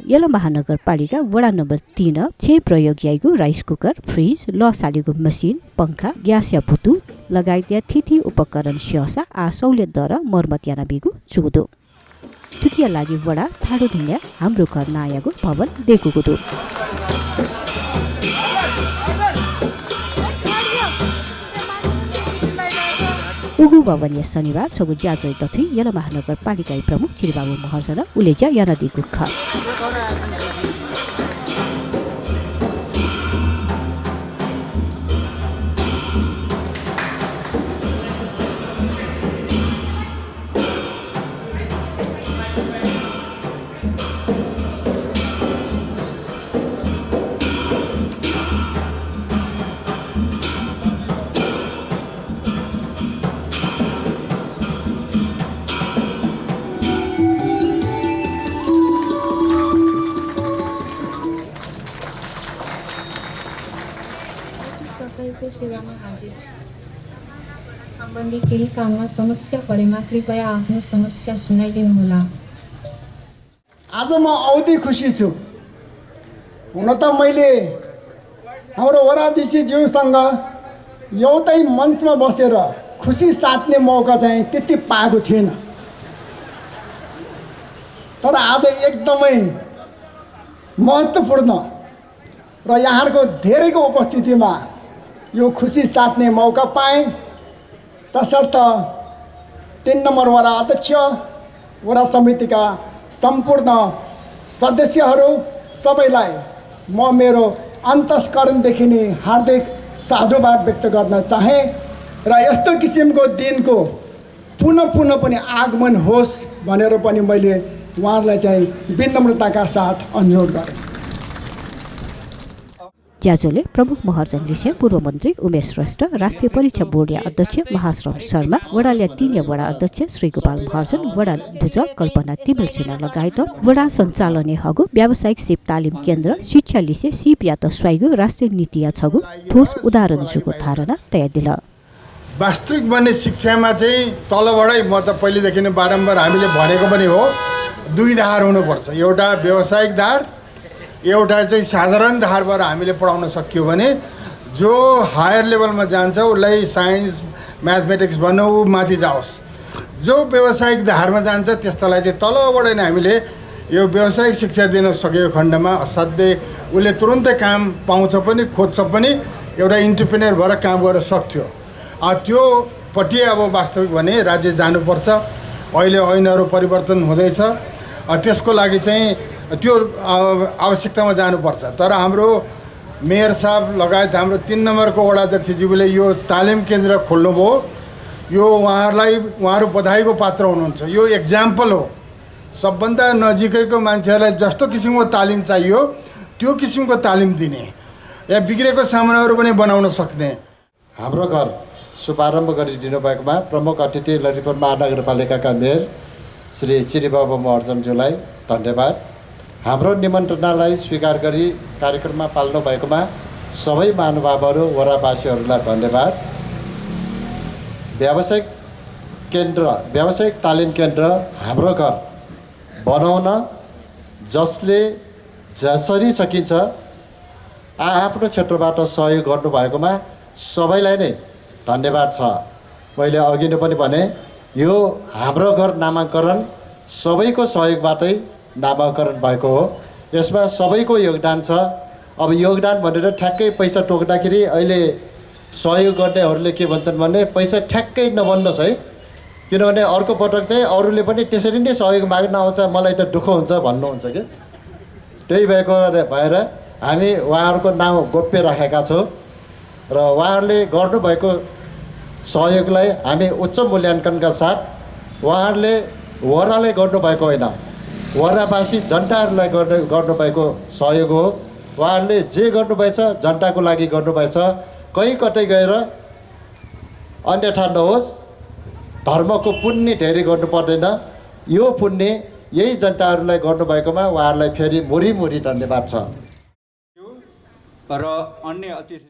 यला महानगरपालिका वडा नम्बर 3 6 प्रयोगयाइगु राइस कुकर, फ्रिज, लसालिगु मसिन, पंखा, ग्यास या भुतु लगायत या थिथि उपकरण स्यासा आ सहुलियत दर मर्मत याना बिगु चुगुदु तुकिया लागि वडा थाडो ढिङ्गा हाम्रो घर नायागु भवन देखुगुदु उगु भवन या शनिबार छगु ज्याजोइ तथि यला महानगरपालिका प्रमुख चिरबाबु महर्जन उलेज्या याना दिगु ख सेवामा हाजिर सम्बन्धी केही काममा समस्या परेमा कृपया आफ्नो समस्या सुनाइदिनुहोला। आज म औधी खुसी छु। हुन त मैले हाम्रो वडाधीशज्यूसँग एउटै मञ्चमा बसेर खुसी साट्ने मौका चाहिँ त्यति पाएको थिएन, तर आज एकदमै महत्त्वपूर्ण र यहाँहरूको धेरैको उपस्थितिमा यो खुसी साट्ने मौका पाएँ। तसर्थ 3 नम्बर वडा अध्यक्ष, वडा समितिका सम्पूर्ण सदस्यहरू सबैलाई म मेरो अन्तस्करणदेखि नै हार्दिक साधुवाद व्यक्त गर्न चाहे र यस्तो किसिमको दिनको पुनः पनि आगमन होस् भनेर पनि मैले उहाँहरूलाई चाहिँ विनम्रताका साथ अनुरोध गरेँ। ज्याजोले प्रमुख महर्जन लिसे पूर्व मन्त्री उमेश श्रेष्ठ, राष्ट्रिय परीक्षा बोर्ड या अध्यक्ष महाश्रम शर्मा, वडाल्या 3 या वडा अध्यक्ष श्री गोपाल महर्जन, वडा ध्वज कल्पना तिमिल सेना लगायत वडा सञ्चालने हगु व्यावसायिक सिप तालिम केन्द्र शिक्षा लिसे सिप या त स्वाइगु राष्ट्रिय नीति या छगु ठोस उदाहरण जुगु धारणा तयार दिल। वास्तविक बन्ने शिक्षामा चाहिँ तलबाटै म त पहिलेदेखि नै बारम्बार हामीले भनेको पनि हो, 2 धार हुनुपर्छ। एउटा व्यावसायिक धार, एउटा चाहिँ साधारण धारबाट हामीले पढाउन सकियो भने जो हायर लेभलमा जान्छ उसलाई साइन्स म्याथमेटिक्स भन्नु ऊ माथि जाओस्। जो व्यावसायिक धारमा जान्छ त्यस्तालाई चाहिँ तलबाट नै हामीले यो व्यावसायिक शिक्षा दिन सकेको खण्डमा असाध्यै उसले तुरुन्तै काम पाउँछ पनि, खोज्छ पनि, एउटा इन्टरप्रेन्योर भएर काम गर्न सक्थ्यो। त्योपट्टि अब वास्तविक भने राज्य जानुपर्छ। अहिले ऐनहरू परिवर्तन हुँदैछ, त्यसको लागि चाहिँ त्यो आवश्यकतामा जानुपर्छ। तर हाम्रो मेयर साहब लगायत हाम्रो 3 नम्बरको वडाध्यक्षज्यूले यो तालिम केन्द्र खोल्नुभयो। यो उहाँहरू बधाईको पात्र हुनुहुन्छ। यो एक्जाम्पल हो, सबभन्दा नजिकैको मान्छेहरूलाई जस्तो किसिमको तालिम चाहियो त्यो किसिमको तालिम दिने या बिग्रेको सामानहरू पनि बनाउन सक्ने। हाम्रो घर शुभारम्भ गरिदिनु भएकोमा प्रमुख अतिथि ललितपुर महानगरपालिकाका मेयर श्री चिरीबाबु महर्जनज्यूलाई धन्यवाद। हाम्रो निमन्त्रणालाई स्वीकार गरी कार्यक्रममा पाल्नु भएकोमा सबै महानुभावहरू, वडावासीहरूलाई धन्यवाद। व्यावसायिक तालिम केन्द्र हाम्रो घर बनाउन जसले जसरी सकिन्छ आफ्नो क्षेत्रबाट सहयोग गर्नुभएकोमा सबैलाई नै धन्यवाद छ। मैले अघि नै पनि भने यो हाम्रो घर नामाकरण सबैको सहयोगबाटै नामाकरण भएको हो। यसमा सबैको योगदान छ। अब योगदान भनेर ठ्याक्कै पैसा टोक्दाखेरि अहिले सहयोग गर्नेहरूले के भन्छन् भने पैसा ठ्याक्कै नबन्नुहोस् है, किनभने अर्को पटक चाहिँ अरूले पनि त्यसरी नै सहयोग माग्न आउँछ, मलाई त दुःख हुन्छ भन्नुहुन्छ कि। त्यही भएर हामी उहाँहरूको नाम गोप्य राखेका छौँ र उहाँहरूले गर्नुभएको सहयोगलाई हामी उच्च मूल्याङ्कनका साथ उहाँहरूले वडाले गर्नुभएको होइन, वडावासी जनताहरूलाई गर्नुभएको सहयोग हो। उहाँहरूले जे गर्नुभएछ जनताको लागि गर्नुभएछ। कहीँ कतै गएर अन्यथा नहोस्, धर्मको पुण्य धेरै गर्नु पर्दैन। यो पुण्य यही जनताहरूलाई गर्नुभएकोमा उहाँहरूलाई फेरि मुरी धन्यवाद छ। र अन्य अतिथि